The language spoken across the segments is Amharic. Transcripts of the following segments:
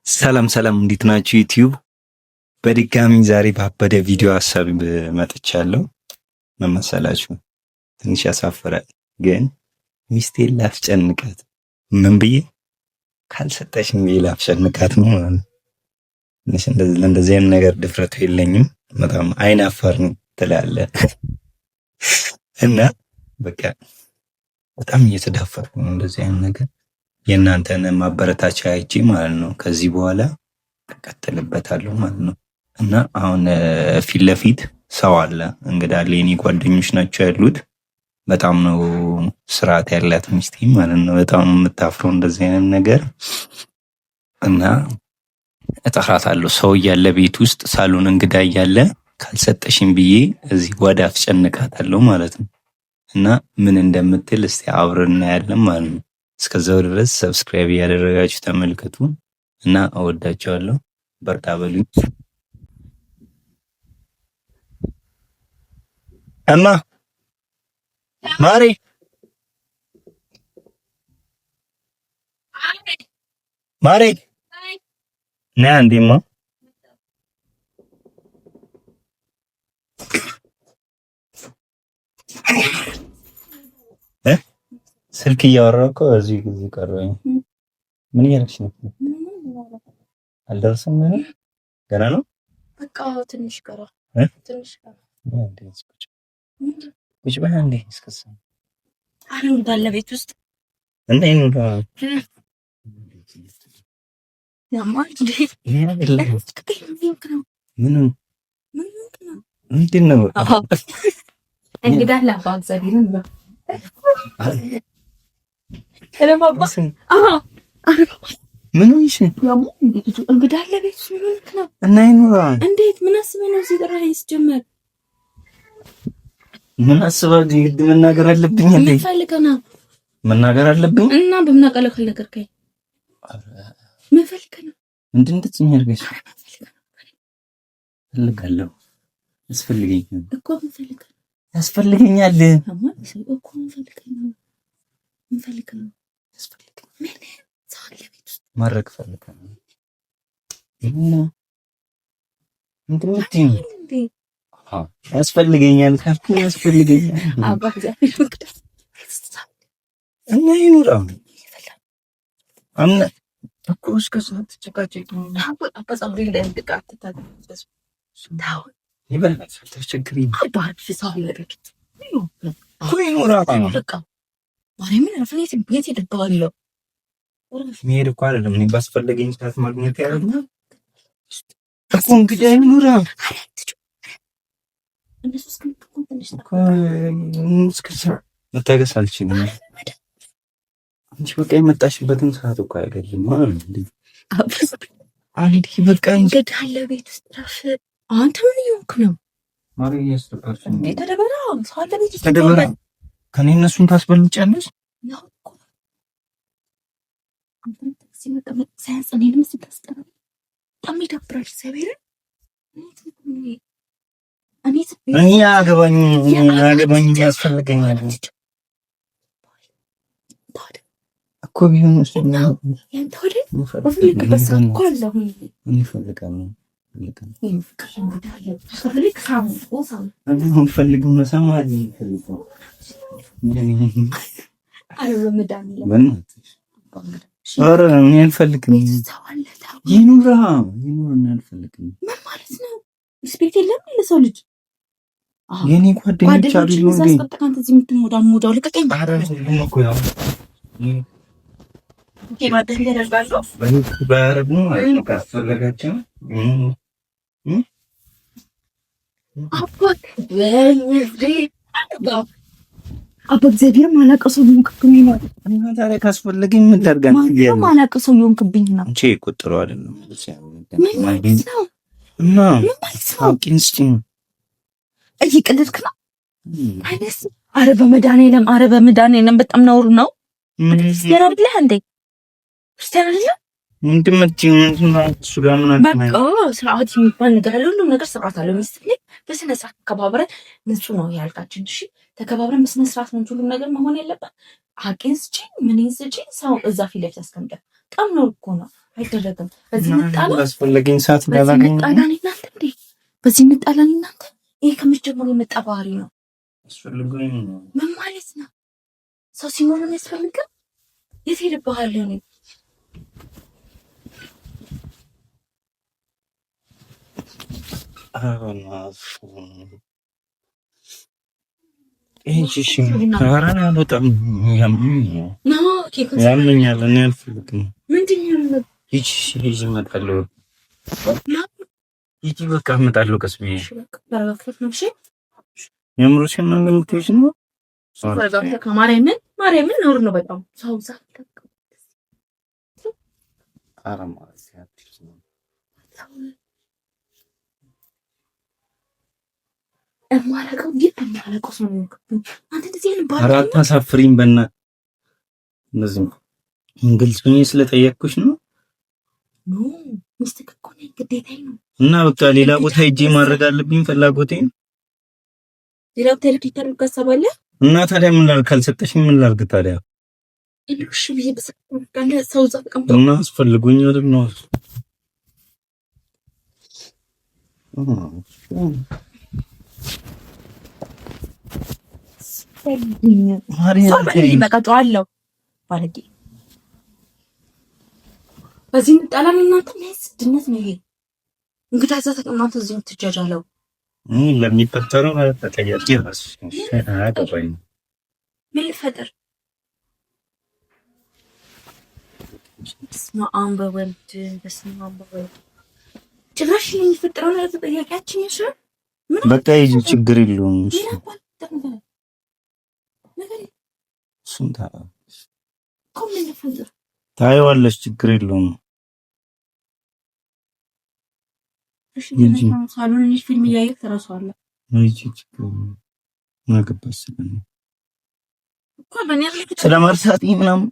ሰላም ሰላም፣ እንዴት ናችሁ ዩቲዩብ? በድጋሚ ዛሬ ባበደ ቪዲዮ ሀሳብ መጥቻለሁ። ምን መሰላችሁ? ትንሽ ያሳፍራል፣ ግን ሚስቴን ላስጨንቃት። ምን ብዬ ካልሰጠሽኝ ብዬ ላስጨንቃት ነው ማለት ነው። ትንሽ ለእንደዚህ አይነት ነገር ድፍረቱ የለኝም። በጣም አይን አፋር ነው ትላለህ እና በቃ በጣም እየተዳፈርኩ ነው እንደዚህ አይነት ነገር የእናንተን ማበረታቻ አይቼ ማለት ነው። ከዚህ በኋላ እቀጥልበታለሁ ማለት ነው። እና አሁን ፊት ለፊት ሰው አለ፣ እንግዳ አለ። የኔ ጓደኞች ናቸው ያሉት። በጣም ነው ስርዓት ያላት ሚስቴ ማለት ነው። በጣም ነው የምታፍረው እንደዚህ አይነት ነገር እና እጠራታለሁ። ሰው እያለ ቤት ውስጥ ሳሎን እንግዳ እያለ ካልሰጠሽኝ ብዬ እዚህ ጓዳ አስጨንቃታለሁ ማለት ነው። እና ምን እንደምትል እስቲ አብረን እናያለን ማለት ነው። እስከዛው ድረስ subscribe እያደረጋችሁ ተመልከቱ እና እወዳችኋለሁ። በርታ በሉኝ። እማ ማሪ ማሪ ነይ አንዴማ። ስልክ እያወራሁ እኮ እዚህ ጊዜ ቀረኝ። ምን እያደረግሽ ነው? አልደረሰም። ገና ነው። በቃ ትንሽ ቀረ። ትንሽ ቀረ። ቁጭ በይ አንዴ። እስከዛ አሁን እንዳለ ቤት ውስጥ እንዴ ነው ምንድን ነው? እንግዳ ላባ እግዚአብሔርን ምን ሆንሽ? እንግዳ አለ ቤት ውስጥ ምን ሆንክ ነው? እና ይኑራ እንዴት ምን አስበህ ነው እዚህ ጠራኸኝ? ሲጀመር ምን አስበህ ግድ መናገር አለብኝ እንዴ? ምን ፈልገህ ነው? መናገር አለብኝ እና በምን አውቃለሁ ካልነገርከኝ? ምን ፈልገህ ነው? ምንድን እንደዚህ የሚያደርገሽ? እፈልጋለሁ። ያስፈልገኛል እኮ ምን ፈልገህ ነው? ያስፈልገኛል እኮ ምን ፈልገህ ነው? ምን ፈልገህ ነው? ምን ሰው አለ ቤት ውስጥ ማድረግ እፈልጋለሁ። እና ምንድን ነው የምትይኝ? ያስፈልገኛል ካልኩኝ ያስፈልገኛል። አባ እግዚአብሔር መቅደስ እና ይኑር አሁን አምና እኮ እስከ ሰዓት ትጨቃጨቂ አባ ፀጉሬ እንዳይወድቅ አትታገል። ይበላል አታስቸግሪኝ አባ ሰው አለ ቤት ውስጥ እኮ ይኑር አሁን በቃ ማርያምን እረፍ። የት እደብቀዋለሁ? መሄድ እኮ አይደለም እኔ ባስፈለገኝ ሰዓት ማግኘት ያለ እኮ እንግዲህ ይኑር መታገስ አልችልም። አንቺ በቃ የመጣሽበትን ሰዓት እኮ አይገልም። አንዲ በቃ እንግዳ አለ ቤት ውስጥ እረፍ። አንተ ምን እየሆንክ ነው? እንዴ ተደበራ፣ ሰው አለ ቤት ውስጥ ተደበራ። ከኔ እነሱን ታስበልጫለሽ? መቀመጥ ሳያንስ እኔንም ስታስጠራ በጣም ይደብራል። እግዚአብሔርን እኔ አገባኝ አገባኝ ያስፈልገኛል እኮ ቢሆን ኧረ እኔ አልፈልግም። ይኑራ ይኑር፣ እኔ አልፈልግም። ምን ማለት ነው? respect የለም ለሰው ልጅ። የኔ ጓደኞች አሉ እንዴ? አንተ እዚህ የምትሞዳሞዳው ልቀቀኝ። አባ እግዚአብሔር ማላውቀው ሰው የሆንክብኝ ነው። እና ታዲያ ካስፈለገኝ ምን ላድርግ? ማላውቀው ሰው የሆንክብኝ ነው። አንቺ ቁጥሩ አይደለም ምን ማለት ነው? እና ምን ማለት ነው? አውቂን ስጪኝ። እየቀለድክ ነው? አይነስ አረ በመድኃኒዓለም አረ በመድኃኒዓለም በጣም ነውር ነው። ክርስቲያን አይደለህ እንዴ? ክርስቲያን አይደለህ? ምንድን የምትይው? እሱ ጋር ምን አገናኘው? በቃ ስርዓት የሚባል ነገር አለ። ሁሉም ነገር ስርዓት አለው። ሚስት ላይ በስነ ስርዓት ተከባብረን ንጹህ ነው ያልቃችን። እሺ ተከባብረን በስነ ስርዓት ነው ሁሉም ነገር መሆን ያለበት። አቄን ስጪኝ፣ ምኔን ስጪኝ፣ ሰው እዛ ፊት ለፊት አስቀምጠን በጣም ነው እኮ ነው። አይደረግም። በዚህ እንጣላ አስፈለገኝ ሰዓት እንዳላገኝ እናንተ እንዴ በዚህ እንጣላን እናንተ። ይሄ ከመጀመሩ የመጣ ባህሪ ነው። ምን ማለት ነው? ሰው ሲኖር ነው የሚያስፈልግም። የት ሄድብሃል? እኔ ያመኛል። እኔ አልፈልግም። ሂጂ ሂጂ፣ እመጣለሁ። ሂጂ በቃ እመጣለሁ። ቀስ ብዬ የምርሽን ነው የምትይዥ ነው? ማርያምን ማርያምን ነውር ነው በጣም ሰው አታሳፍሪኝ። በእናትህ እንደዚህ ግልጽ ሆኜ ስለጠየቅኩሽ ነው። ሚስትህ እኮ ነኝ፣ ግዴታዬ ነው። እና በቃ ሌላ ቦታ ሄጄ ማድረግ አለብኝ ፍላጎቴን። ሌላ ቦታ ሄደህ ልታደርግ ታስባለህ? እና ታዲያ ምን ላድርግ? ካልሰጠሽኝ ምን ላድርግ ታዲያ? እና አስፈልጉኝ አይደል ነው ባለጌ በዚህ እንጣላለን። እናንተ ምን ስድነት ነው ይሄ? እንግዳ እዛ ተቀምጣ እዚህ የምትጃጃለው ለሚፈጠረው ተጠያቂ እራስሽ ነሽ። አያገባኝም። ምን ልፈጥር? በስመ አብ በወልድ በስመ አብ በወልድ። ጭራሽ የሚፈጠረው ነገር ተጠያቂያችን ነሽ። በቃ ይጂ ችግር የለውም። እሱን ታየዋለሽ፣ ችግር የለውም። ሳሎን ፊልም እያየህ ትረሳዋለህ። ስለመርሳት ምናምን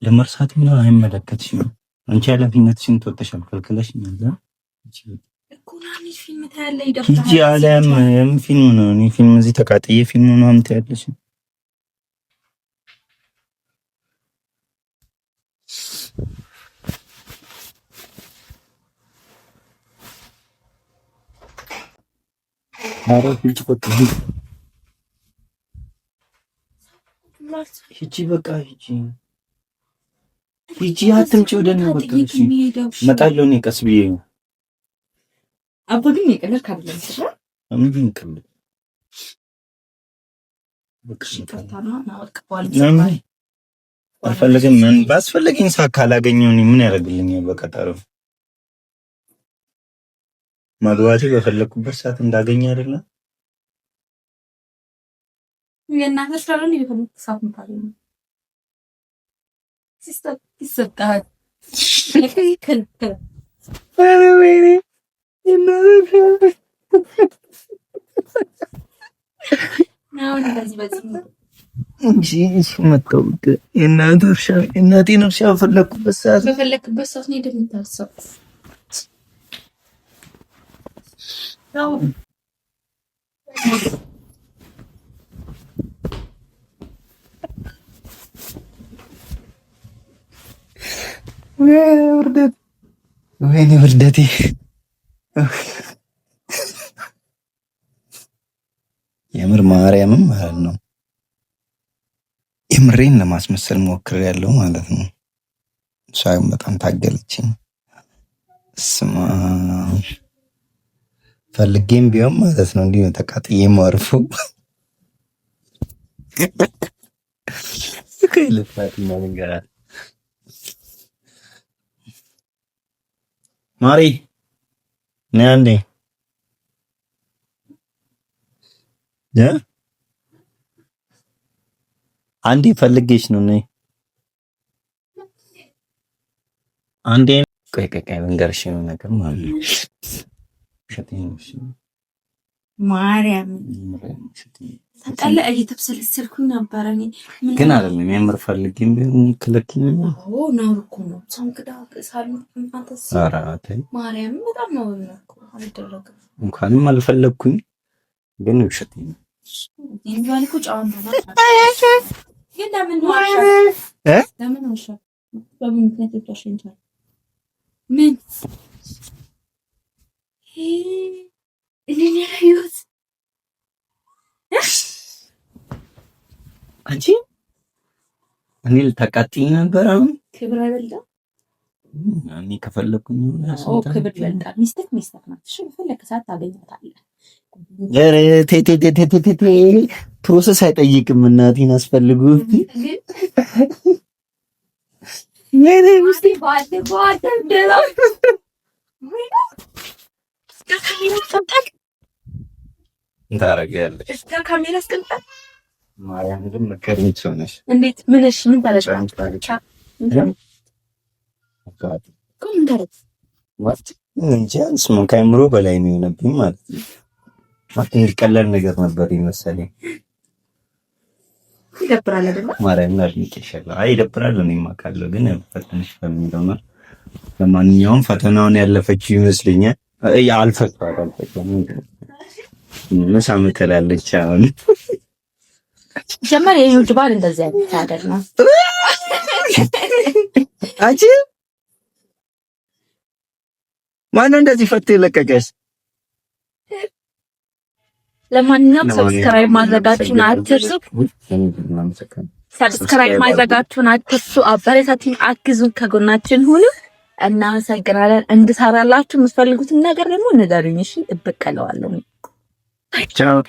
ለመርሳት ምናምን አይመለከትሽም። አንቺ ኃላፊነትሽን ትወጥተሻል። ከልክለሽኛል። ሂጂ አለም የምን ፊልም ነው? እኔ ፊልም እዚህ ተቃጥዬ ፊልም ምናምን ታያለሽ። ኧረ ሂጂ በቃ ሂጂ፣ በቃ ሂጂ፣ ሂጂ፣ አትምጪ ወደ እኔ። በቃ እሺ፣ እመጣለሁ እኔ ቀስ ብዬ። አቦ ግን የቀለድክ አይደለም። ምን ቀልድ? አልፈልግም። ምን ባስፈለገኝ ሰዓት ካላገኘሁ እኔ ምን ያደርግልኛል? በቀጠሮ ማግባቴ በፈለግኩበት ሰዓት እንዳገኘ አይደለም። የእናትህ ስላልሆነ የፈለግኩት ሰዓት የምታገኘው ይሰጥሃል። የእናቴን እርሻ በፈለግኩበት ሰዓት በፈለግኩበት ሰዓት ነው የምታርሰው። ውርደት፣ ወይኔ ውርደቴ! የምር ማርያምም ማለት ነው የምሬን ለማስመሰል ሞክሬያለሁ ማለት ነው። እሷም በጣም ታገለችኝ። ስማ ፈልጌም ቢሆን ማለት ነው እንዲህ ነው ተቃጥዬ ማርፈው ማሪ ነይ አንዴ አንዴ ፈልጌሽ ነው። ነይ አንዴ። ቆይ ቆይ ቆይ ልንገርሽ የሆነ ነገር ማለት ነው። ማርያም ታውቃለህ፣ እየተብሰለሰልኩኝ ነበረ እኔ ግን አይደለም የምር ፈልጌም ቢሆን ክለክኝ። አዎ ነውር እኮ ነው። ሰው እንግዳ ሳሎን ኧረ ተይ ማርያም፣ በጣም ነው እኮ አይደረግም። እንኳንም አልፈለግኩኝ ግን ውሸቴን ነው። በምን ምክንያት ልትዋሸኝ ቻልክ? ምን እኔ ያላየሁት? አንቺ እኔ ልታቃጥኝ ነበር። አሁን ክብር አይበልጥም? እኔ ከፈለኩኝ ክብር ይበልጣል። ሚስትህ ሚስትህ ናት። እሺ በፈለክ ሰዓት ታገኛታለህ። ኧረ ቴ process አይጠይቅም። እናቴን አስፈልጉ። ካሜራ አስቀምጣል። ማርያም ግን መከረኝ ሰው ነሽ። እንዴት ምንሽ ምን ታለሽ? ምን ከአእምሮ በላይ ነው የሆነብኝ ማለት ነው። እንዲህ ቀላል ነገር ነበር የመሰለኝ። ይደብራል አይደል? ማርያምን አድንቄሻለሁ። አይ ይደብራል፣ እኔም አውቃለሁ፣ ግን ፈተንሽ በሚለው ነው። ለማንኛውም ፈተናውን ያለፈችው ይመስለኛል። አይ አልፈቷል፣ አልፈቷል። ምሳ ምትላለች አሁን። ጀመር የኔ ባል እንደዚህ አይነት አይደል ነው። አንቺ ማነው እንደዚህ ፈቶ የለቀቀሽ? ለማንኛውም subscribe ማድረጋችሁን አትርሱ። Subscribe ማድረጋችሁን አትርሱ። አበረታቱን፣ አግዙን፣ ከጎናችን ሁኑ። እናመሰግናለን። እንድሰራላችሁ የምትፈልጉትን ነገር ደግሞ ንገሩኝ። እሺ፣ እበቀለዋለሁ። ቻው።